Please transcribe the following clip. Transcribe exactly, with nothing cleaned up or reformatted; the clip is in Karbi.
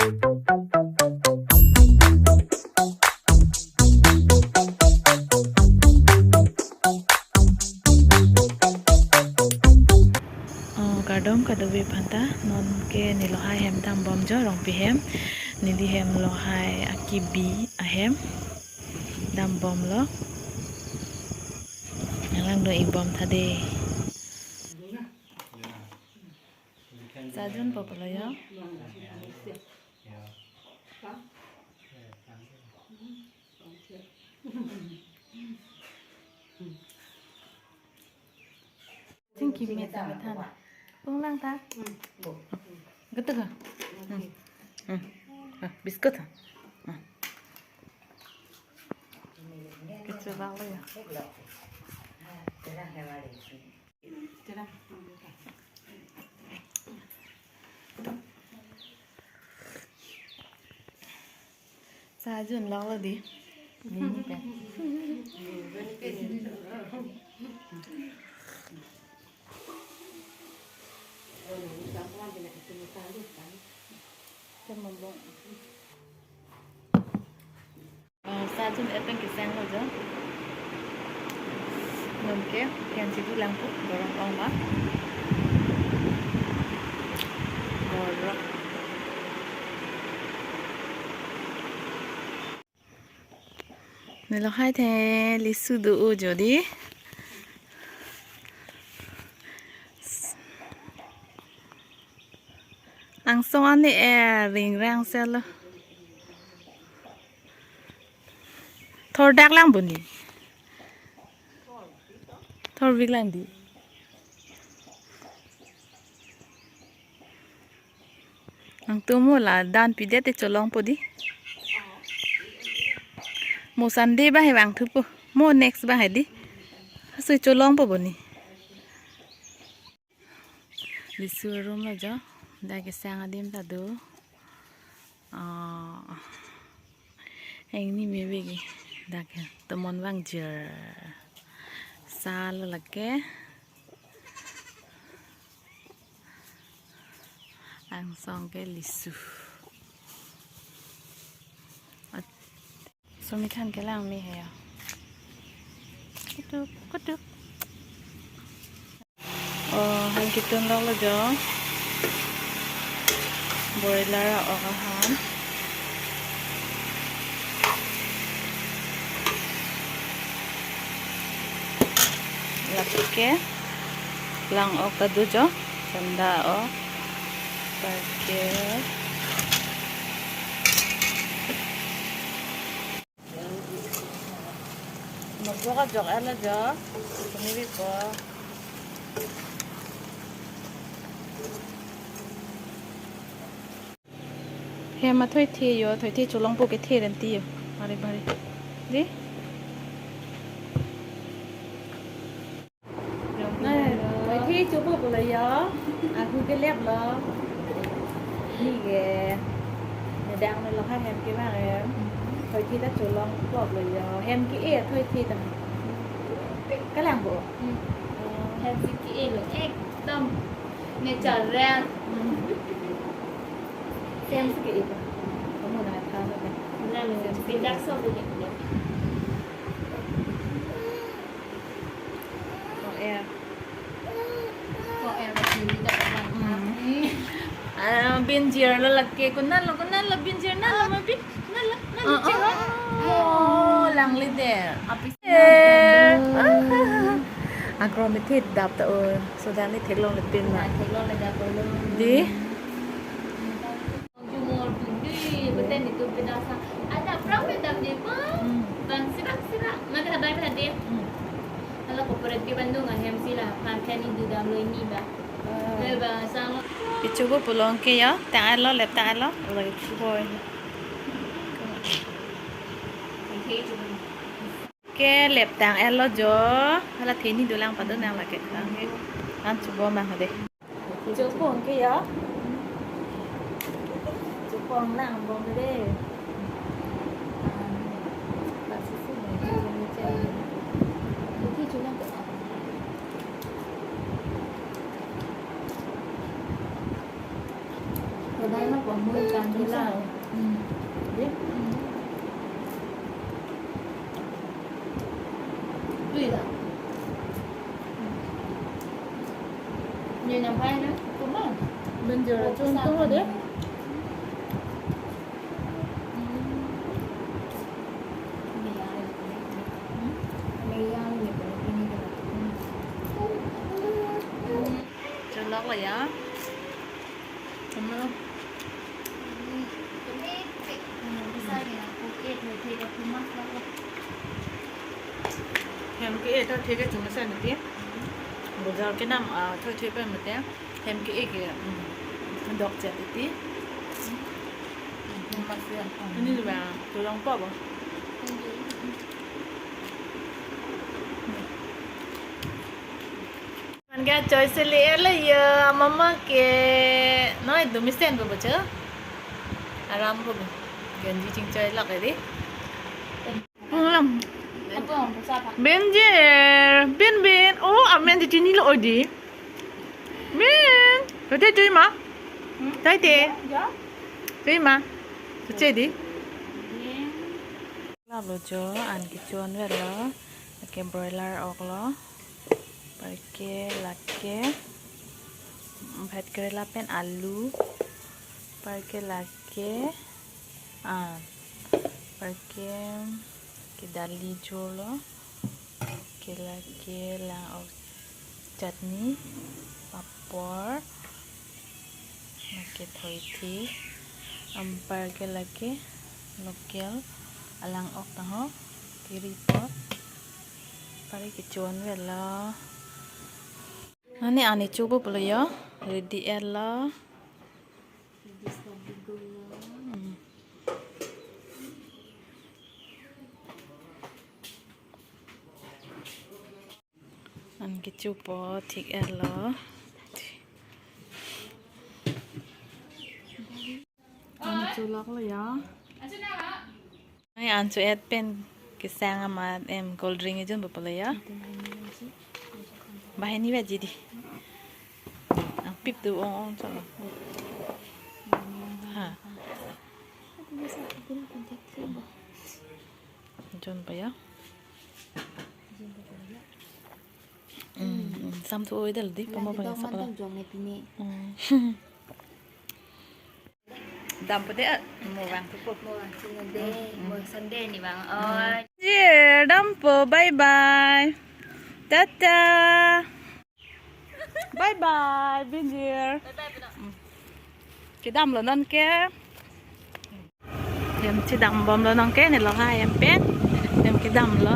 Oh, kardom kadokave aphanta, non ke neli lahai ahem dambomlo jo, Rongpi ahem, neli hem lahai akibi ahem dambomlo. Nanglang do-ik bom tha de. Sa junpo pulo jo. Chingki me ta me than. Pung lang ta. Gitu ka? Hmm. Hmm. Ah, biscuit ha. Hmm. Kecil bang lo jo. Sa junloklo di. Nini pen. Temambong. Oh, sa jun-et pen kesenglo jo. Non ke, pian si dulang pu, borok ong ma. Borok. Neli lahai athe lisu do-o jo di. Angsong ani e ring rang selo. Thordak lang boni. Thorvik lang di. Nangtum mo ladak pidet te cholongpo di. Mo Sunday abang he vangthupo. Mo next abang he di. Asu cholongpo boni. Lisu arum lo jo, dak kesang adim ta do. Ah, ingni me begi, dak ke tomon vangjir. Sa lo lake. Angsong ke lisu. At- Sumi than kelang me he ya. Kutuk, kutuk. Oh, han kitunloklo jo. Broiler a-ok ahan. Lake lang-ok ta do jo. Sanda ok. Lake. Nokjok ajok-et lo jo. Kumi bipo. Hem athoi the jo, thoi the cholongpo kethe renti jo. Bari bari. Di? Nai, thoi the chopo pulo jo. Ahu keleplo. Neli ke. Nedang nelo ha hem kevang em. Thoi the ta cholongpo pulo jo. Hem ke-e thoi the ta. Kalang bo. Hmm. Hem si ke-e lo ekdom natural. Hmm. Hem si ke-e pa. Kamu na tha lo kan. Na lo, pindak so bo. Oh, ya. Ko er ba sini dak bang. Hmm. Ah, binjir lo lake, kunal lo, kunal lo binjir, nal lo ma bin, nal lo, nal lo. Oh, chiro. Oh, lang li de. Apis. Eh. Agro mi thit dap ta o. Sudah ni theklong le pin ma. Theklong le dap lo. Di? Jumur tundi, beten itu pinasa. Ada pernah beda ni ma? Hmm. Bang sirak-sirak. Mana habai hadir? Hmm. Kalau corporate ke Bandung ah, hem sila, kan kan itu dam lo ini ba. Ah. Lo ba sang. Pichu bo pulo ke jo, tang-et lo, lep tang-et lo. Lagi chubo. Oke, chubo. Ke lep tang-et lo jo, hala theni dolang pado nang lake tang ke. An chubo ma hade. Chupong ke jo. Chupong nang bong de. Ano pamui kan dula. Hmm. Deh. Hmm. Dui la. Ni na pai na, kuma? Benjor chun tu deh. Cholak la ya. Kamu. Hem ke-e ta thek ke chumesen ti. Bojar kenam, ah, thoi thoi pen mate. Hem ke-e ke, mm, dokchet ti. Ini ba, tolong po bo. Anke choi sele ele ya mama ke noi do mesen bo bocha. Aram ko bo. Genji chingchoi lak edi. Apo ang sa pa. Benjir, bin bin. Oh, amen di chini lo odi. Bin. Tete tui ma. Hmm? Tete. Ja. Tui ma. Tete di. Bin. Lalo jo, an kecho-an velo. Lake broiler ok lo. Parke lake bhat karela pen alu. Parke lake, ah, parke ke dali jo lo. Ke lake lang ok chutney, papor, lake thoithi, anparke lake local alang ok taho, kiri pot, pari kecho-an velo. Ani ani chopo pulo yo, ready et lo. Hmm. An kechopo thik et lo. An cholak lo ya. Ai an cho-et pen kesang amat em cold drink ejun bo pulo ya. Bahini baji di. Ang pip tu ong ong cholo. Ha. Jon pa ya. Hmm, hmm. Sam tu oi dal di, pamo pa ya, sa pala. Jong ne pini. Hmm. Dampo de, ah, mo vang tu po. Mo vang sini de, mo Sunday ni vang. Oh. Dear, dampo, bye bye. Tata. Bye bye, Binjir. Bye bye, Bino. Hmm. Kedam lo non ke. Hem chedam bom lo non ke, ne lo ha hem pen. Hem kedam lo.